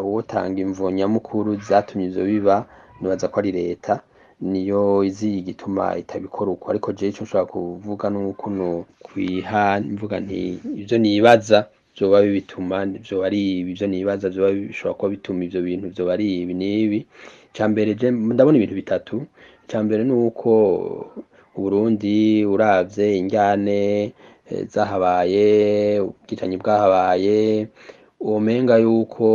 Uwotanga imvo nyamukuru zatumye ivyo biba, nibaza ko ari leta niyo izi igituma itabikora uko. Ariko jewe ico nshobora kuvuga nuko no kwiha mvuga nti ivyo nibaza vyoba bibituma vyoba ari ibi, ivyo nibaza vyoba bishobora kuba bituma ivyo bintu vyoba ari ibi n'ibi. Icambere, je ndabona ibintu bitatu. Icambere nuko Uburundi, uravye indyane zahabaye, ubwicanyi bwahabaye, womenga yuko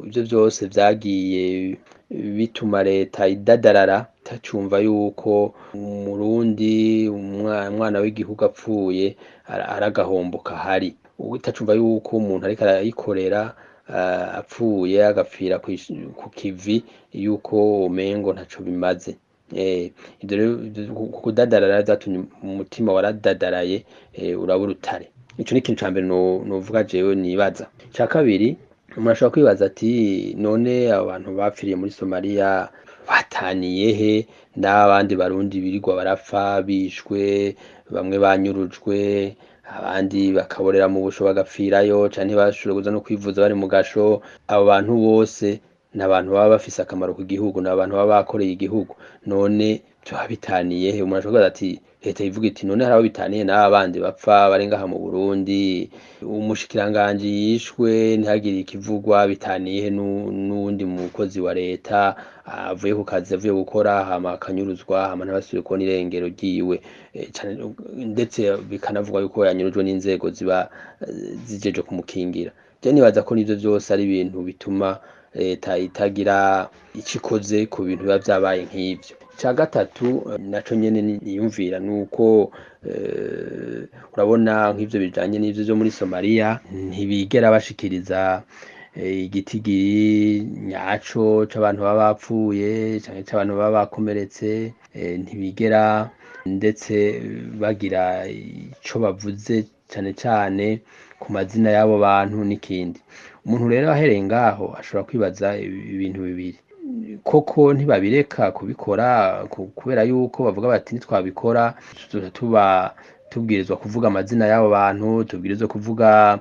ivyo vyose vyagiye bituma leta idadarara, itacumva yuko Umurundi, umwana w'igihugu apfuye ari agahombo kahari, itacumva yuko umuntu ariko arayikorera apfuye agapfira ku kivi yuko umengo ntaco bimaze. Ivyo rero kudadarara vyatumye umutima waradadaraye, uraba urutare. Ico ni ikintu ca mbere novuga jewe nibaza. Ica kabiri, umuntu ashobora kwibaza ati none abantu bapfiriye muri Somaliya bataniye he n'abandi Barundi birirwa barapfa bishwe, bamwe banyurujwe, abandi bakaborera mu busho bagapfirayo, canke ntibashobore kuza no kwivuza bari mu gasho? Abo bantu bose ni abantu baba bafise akamaro ku gihugu, ni abantu baba bakoreye igihugu. None vyoba bitaniye he? Umuntu ashobora kwibaza ati leta ivuga iti none hari aho bitaniye n'aba bandi bapfa bari ngaha mu Burundi? Umushikiranganji yishwe ntihagire ikivugwa, bitaniye he n'uwundi mukozi wa leta avuye ku kazi, avuye gukora, hama akanyuruzwa, hama ntibasubire kubona irengero ryiwe, ndetse bikanavugwa yuko yanyurujwe n'inzego ziba zijejwe kumukingira? Je nibaza ko nivyo vyose ari ibintu bituma leta itagira ico ikoze ku bintu biba vyabaye nk'ivyo. Ica gatatu naco nyene niyumvira nuko urabona nk'ivyo bijanye n'ivyo vyo muri Somaliya, ntibigera bashikiriza igitigiri nyaco c'abantu baba bapfuye canke c'abantu baba bakomeretse, ntibigera ndetse bagira ico bavuze cane cane ku mazina y'abo bantu n'ikindi. Umuntu rero ahereye ngaho ashobora kwibaza ibintu bibiri: koko ntibabireka kubikora kubera yuko bavuga bati nitwabikora tuzoca tuba tubwirizwa kuvuga amazina y'abo bantu, tubwirizwa kuvuga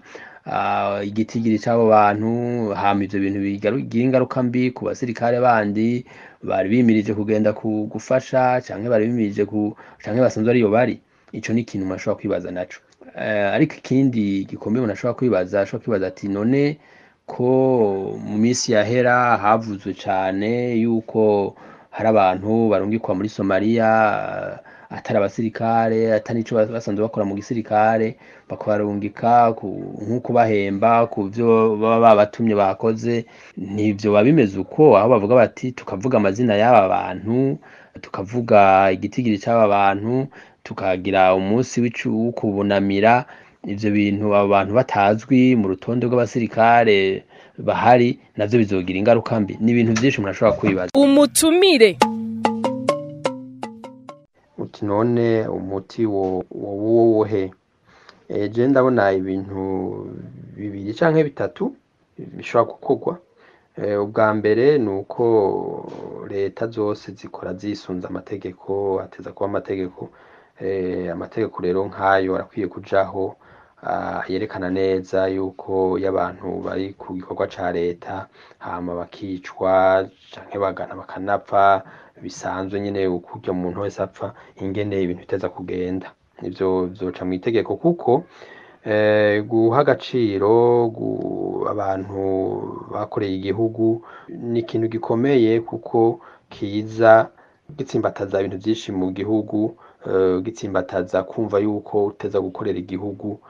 igitigiri c'abo bantu, hama ivyo bintu bigira ingaruka mbi ku basirikare bandi bari bimirije kugenda gufasha, canke bari bimirije canke basanzwe ariyo bari? Ico ni ikintu umuntu ashobora kwibaza naco. Ariko ikindi gikomeye umuntu ashobora kwibaza, ashobora kwibaza ati none ko mu minsi yahera havuzwe cane yuko hari abantu barungikwa muri Somaliya atari abasirikare, atari ico basanzwe bakora mu gisirikare, bakabarungika nk'uko bahemba ku vyo baba babatumye bakoze, ntivyo biba bimeze uko, aho bavuga bati tukavuga amazina y'aba bantu, tukavuga igitigiri c'aba bantu, tukagira umunsi wo kubunamira, ivyo bintu abo bantu batazwi mu rutonde rw'abasirikare bahari, navyo bizogira ingaruka mbi? Ni ibintu vyinshi umuntu ashobora kwibaza. Umutumire. Uti none umuti wo wohe? Je ndabona ibintu bibiri canke bitatu bishobora gukorwa. Ubwa mbere ni uko leta zose zikora zisunze amategeko, ateza kuba amategeko. Amategeko rero nk'ayo arakwiye kujaho yerekana neza yuko iyo abantu bari ku gikorwa ca leta hama bakicwa canke bagana bakanapfa bisanzwe nyene ukurya umuntu wese apfa, ingene ibintu biteza kugenda. Ivyo vyoca mw'itegeko, kuko guha agaciro abantu bakoreye igihugu ni ikintu gikomeye, kuko kiza gitsimbataza ibintu vyinshi mu gihugu, gitsimbataza kumva yuko uteza gukorera igihugu,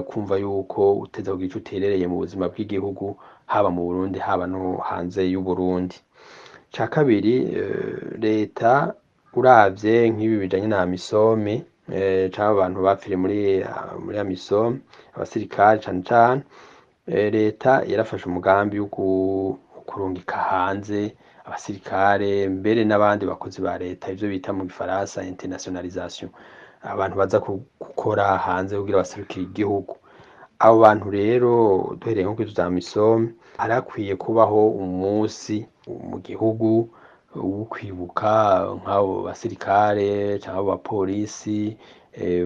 kumva yuko uteza kugira ico uterereye mu buzima bw'igihugu, haba mu Burundi haba no hanze y'Uburundi. Ica kabiri, leta uravye nk'ibi bijanye na AMISOM, canke abantu bapfiriye muri AMISOM, abasirikare cane cane, leta yarafashe umugambi wo kurungika hanze abasirikare, mbere n'abandi bakozi ba leta, ivyo bita mu gifaransa internationalisation, abantu baza gukora hanze kugira baserukire igihugu. Abo bantu rero, duhereye nko kuri za AMISOM, harakwiye kubaho umunsi mu gihugu wo kwibuka nk'abo basirikare canke abo bapolisi.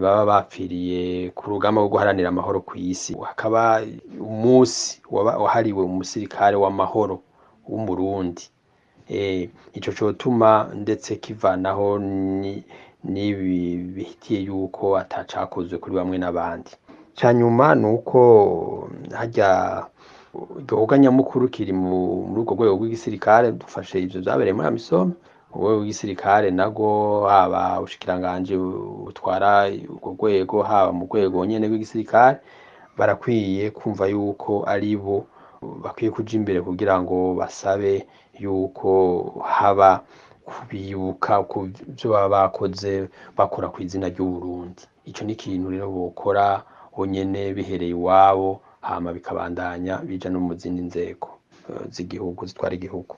baba bapfiriye ku rugamba rwo guharanira amahoro kw'isi, hakaba umunsi wahariwe umusirikare w'amahoro w'Umurundi. Ico cotuma ndetse kivanaho n'ibi bihitiye yuko atacakozwe kuri bamwe n'abandi. Icanyuma nuko harya igikorwa nyamukuru kiri muri urwo rwego rw'igisirikare, dufashe ivyo vyabereye muri AMISOM, urwego rw'igisirikare narwo haba ubushikiranganji butwara urwo rwego, haba mu rwego nyene rw'igisirikare, barakwiye kumva yuko aribo bakwiye kuja imbere kugira ngo basabe yuko haba kubibuka kuvyo baba bakoze bakora kw'izina ry'Uburundi. Ico ni ikintu rero bokora bonyene bihereye iwabo, hama bikabandanya bija no mu zindi nzego z'igihugu zitwara igihugu.